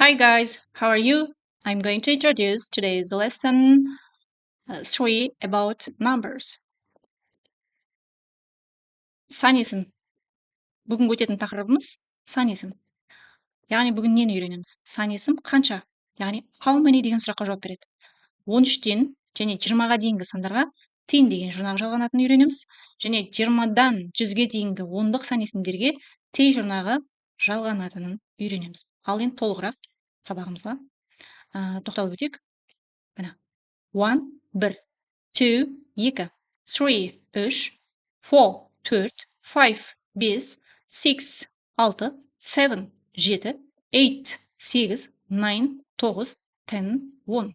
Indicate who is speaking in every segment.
Speaker 1: Hi guys, how are you? I'm going to introduce today's lesson 3 about numbers. Сан есім. Бүгінгі өтетін тақырыбымыз – сан есім. Яғни бүгін нені үйренеміз? Сан есім қанша? Яғни how many деген сұраққа жауап береді. 13-тен және 20-ға дейінгі сандарға teen деген жұрнағы жалғанатынын үйренеміз және 20-дан 100-ге дейінгі ондық сан есімдерге ty жұрнағы жалғанатынын үйренеміз. Ал енді толығырақ сабағымызға тоқталып өтейік. Міне: one – бір, two – екі, three – үш, four – төрт, five – бес, six – алты, seven – жеті, eight – сегіз, nine – тоғыз, ten – 10.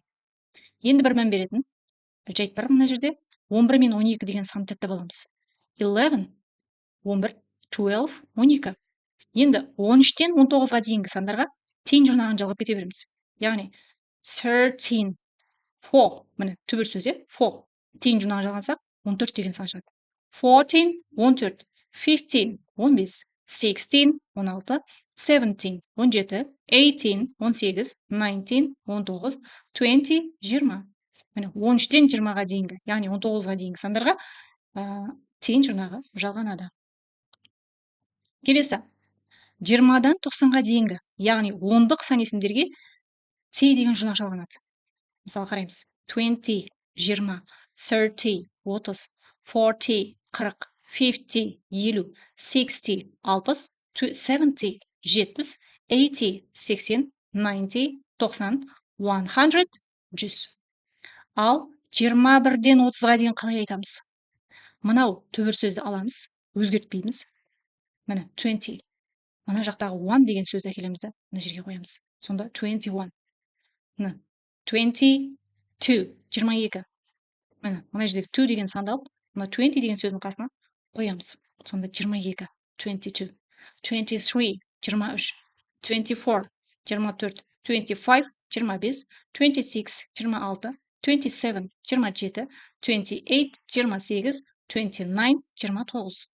Speaker 1: Енді бір мән беретін жайт бар: мына жерде 11 мен 12 деген санды жаттап аламыз. 11 – 11, 12 – 12. Енді 13-тен 19-ға дейінгі сандарға teen жұрнағын жалғап кете береміз. Яғни 13, four, міне, түбір сөз, иә, four, teen жұрнағын жалғансақ, 14 деген сан шығады. 14 – 14, 15 – 15, 16 – 16, 17 – 17, 18 – 18, 19 – 19, 20 – 20. Міне, 13-тен 20-ға дейінгі, яғни 19-ға дейінгі сандарға teen жұрнағы жалғанады. Келесі 20-дан 90-ға дейінгі, яғни ондық сан есімдерге ty деген жұрнақ жалғанады. Мысалы, қараймыз: 20 – 20, 30 – 30, 40 – 40, 50 – 50, 60 – 60, 70 – 70, 80 – 80, 90 – 90, 100 – 100. Ал 21-ден 30-ға дейін қалай айтамыз? Мынау түбір сөзді аламыз, өзгертпейміз. Міне, 20. Мына жақтағы one деген сөзді әкелеміз да, мына жерге қоямыз. Сонда 21. Міне, 22 – 22. Міне, мына жердегі two деген санды алып, мына 20 деген сөздің қасына қоямыз. Сонда 22 – 22, 23 – 23, 24 – 24, 25 – 25, 26 – 26, 27 – 27, 28 – 28, 29 – 29.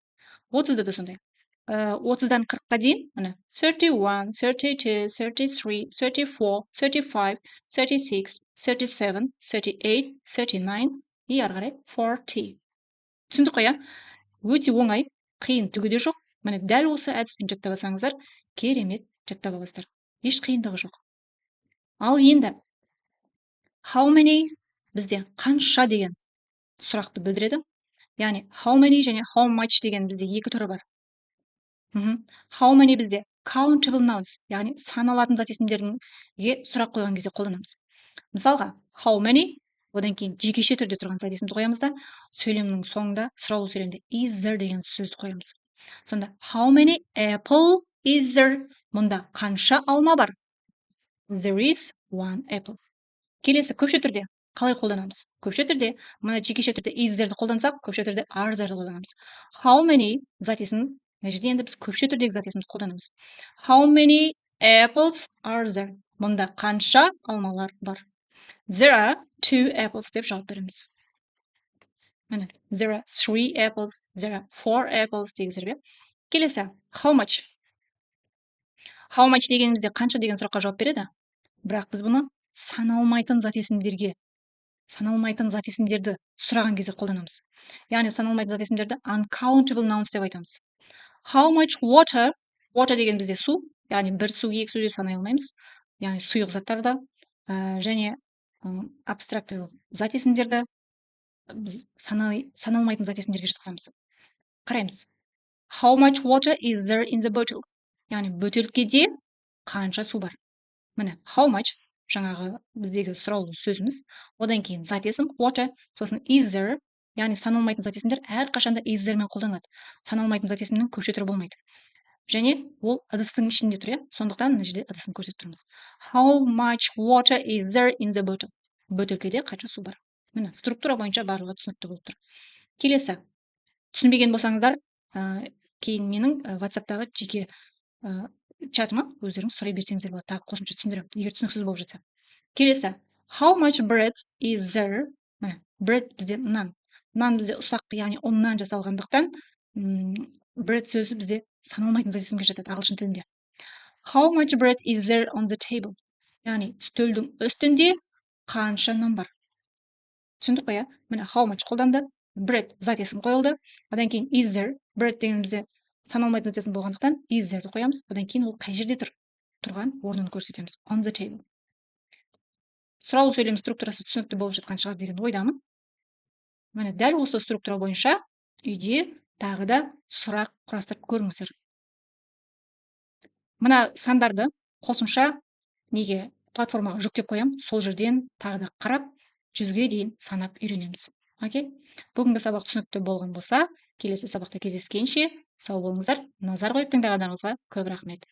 Speaker 1: 30-да да сондай. 30-дан 40-қа дейін, міне: 31, 32, 33, 34, 35, 36, 37, 38, 39 и ары қарай 40. Түсіндік қой, иә? Өте оңай, қиын түгі де жоқ. Міне, дәл осы әдіспен жаттап алсаңыздар, керемет жаттап аласыздар, еш қиындығы жоқ. Ал енді how many бізде қанша деген сұрақты білдіреді. Яғни how many және how much деген бізде екі түрі бар. How many бізде countable nouns, яғни саналатын зат есімдерге сұрақ қойған кезде қолданамыз. Мысалға, how many, одан кейін жекеше түрде тұрған зат есімді қоямыз да, сөйлемнің соңында, сұраулы сөйлемде is there деген сөзді қоямыз. Сонда how many apple is there? Мұнда қанша алма бар? There is one apple. Келесі, көпше түрде қалай қолданамыз? Көпше түрде мына жекеше түрде is there-ді қолдансақ, көпше түрде are there-ді қолданамыз. How many зат есім, мына жерде енді біз көпше түрдегі зат есімді қолданамыз. How many apples are there? Мұнда қанша алмалар бар? There are two apples деп жауап береміз. Міне, there are three apples, there are four apples дегіздер, иә. Келесі how much. How much дегенімізде қанша деген сұраққа жауап береді, бірақ біз бұны саналмайтын зат есімдерге, саналмайтын зат есімдерді сұраған кезде қолданамыз. Яғни саналмайтын зат есімдерді uncountable nouns деп айтамыз. How much water? Water деген бізде су, яғни бір су, екі су деп санай алмаймыз. Яғни сұйық заттарды және абстракты зат есімдерді біз саналмайтын зат есімдерге жатқызамыз. Қараймыз: how much water is there in the bottle? Яғни бөтелкеде қанша су бар? Міне, how much жаңағы біздегі сұраулы сөзіміз, одан кейін зат есім water, сосын is there. Яғни саналмайтын зат есімдер әрқашанда is there мен қолданылады. Саналмайтын зат есімнің көпше түрі болмайды және ол ыдыстың ішінде тұр, иә. Сондықтан мына жерде ыдысын көрсетіп тұрмыз. How much water is there in the bottle? Бөтелкеде қанша су бар? Міне, структура бойынша барлығы түсінікті болып тұр. Келесі, түсінбеген болсаңыздар, кейін менің WhatsAppтағы жеке чатыма өздеріңіз сұрай берсеңіздер болады, тағы қосымша түсіндіремін, егер түсініксіз болып жатса. Келесі how much bread is there? Міне, bread бізде нан. Нан бізде ұсақ, яғни ұннан жасалғандықтан, bread сөзі бізде саналмайтын зат есімге жатады ағылшын тілінде. How much bread is there on the table? Яғни үстелдің үстінде қанша нан бар? Түсіндік қой, иә? Міне, how much қолданды, bread зат есім қойылды. Одан кейін is there, bread дегенімізде саналмайтын зат есім болғандықтан, is there қоямыз. Одан кейін ол қай жерде тұр, тұрған орнын көрсетеміз: on the table. Сұраулы сөйлем структурасы түсінікті болып жатқан шығар деген ойдамын. Міне, дәл осы структура бойынша үйде тағы да сұрақ құрастырып көріңіздер. Мына сандарды қосымша неге, платформаға жүктеп қоямын, сол жерден тағы да қарап, 100-ге дейін санап үйренеміз. Окей, бүгінгі сабақ түсінікті болған болса, келесі сабақта кездескенше сау болыңыздар. Назар қойып тыңдағандарыңызға көп рахмет.